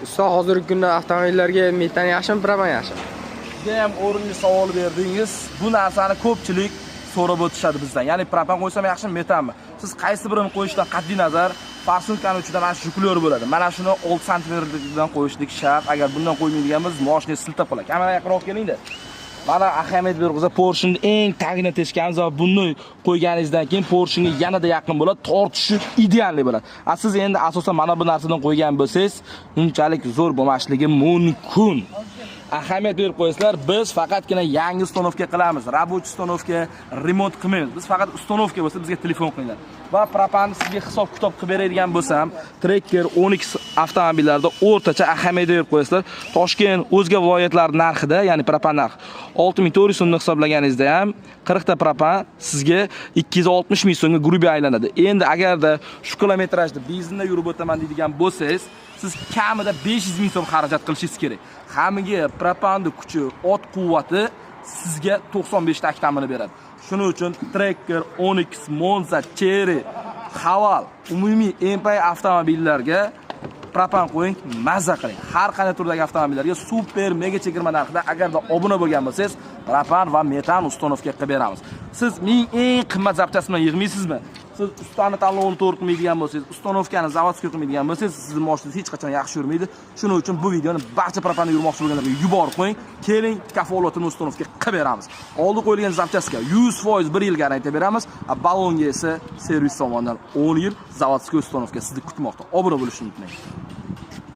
Usta, hozirgi kunda avtomobillarga metan yaxshimi, propan yaxshimi? Juda ham o'rinli savol berdingiz. Bu narsani ko'pchilik so'rab o'tishadi bizdan. Ya'ni propan qo'ysam yaxshimi, metanmi? Siz qaysi birini qo'yishdan qat'iy nazar, форсунка ni uchida mana shu жиклёр bo'ladi. Mana shuni 6 santimetrdan qo'yishlik shart. Agar bundan qo'ymaydigan bo'lsangiz, mashina siltab qoladi. Kamera yaqinroq kelingda. Mana, ahamiyat berib, поршень ni eng tagini teshganmiz va buni qo'yganingizdan keyin поршень ga yanada yaqin bo'ladi, tortishi идеальный bo'ladi. A siz endi asosan mana bu narsadan qo'ygan bo'lsangiz, unchalik zo'r bo'lmasligi mumkin. Ahamiyat berib qo'yasizlar, biz faqatgina yangi установка qilamiz. Рабочий установка, remont qilmaymiz. Biz faqat установка bo'lsa, bizga telefon qilinglar. Va propanni sizga hisob kitob qilib beradigan bo'lsam, Tracker 12 avtomobillarda o'rtacha, ahamiyat berib qo'yasizlar. Toshkent, o'zga viloyatlar narxida, ya'ni propan narxi 6400 so'mni hisoblaganingizda ham 40 ta propan sizga 260 ming so'mga грубо aylanadi. Endi agarda shu kilometrajda benzinda yurib o'taman deydigan bo'lsangiz, siz kamida 500 ming so'm xarajat qilishingiz kerak. Hamiga propanni kuchi, ot quvvati sizga 95 ta oktanini beradi. Shuning uchun Tracker, Onix, Monza, Chery, Haval, umumiy MPI avtomobillarga propan qo'ying, mazza qiling. Har qanday turdagi avtomobillarga super mega chegirma narxida, agarda obuna bo'lgan bo'lsangiz, propan va metan установка qilib beramiz. Siz ming eng qimmat запчасть bilan yig'maysizmi? Siz ustani tanlovini to'g'ri qilmaydigan bo'lsangiz, установка ni заводской qilmaydigan bo'lsangiz, sizni mashinangiz hech qachon yaxshi yurmaydi. Shuning uchun bu videoni barcha propanni yurmoqchi bo'lganlarga yuborib qo'ying. Keling, kafolatini установка qilib beramiz. Oldi qo'yilgan запчасть ga 100% 1 yil garantiya beramiz. Ballonga esa servis tomonidan 10 yil заводской установка sizni kutmoqda. Obuna bo'lishni unutmang.